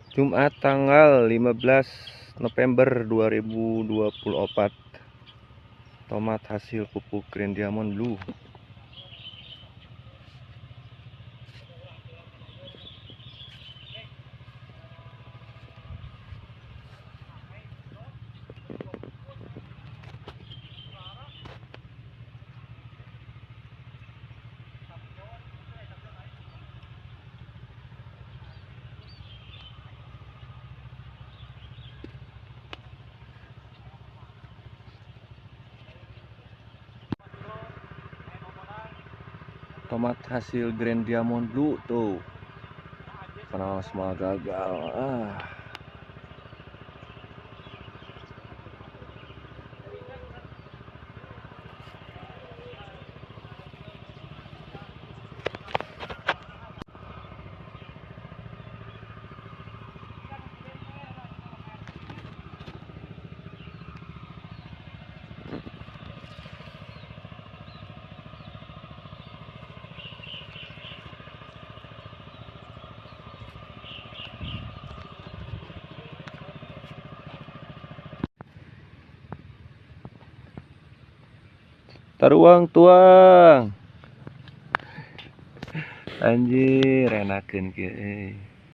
Jumat tanggal 15 November 2024. Tomat hasil pupuk Green Diamond Blue. Tomat hasil Green Diamond Blue tuh, karena semua gagal. Taruang tuang. Anjir, enakeun kieu euy.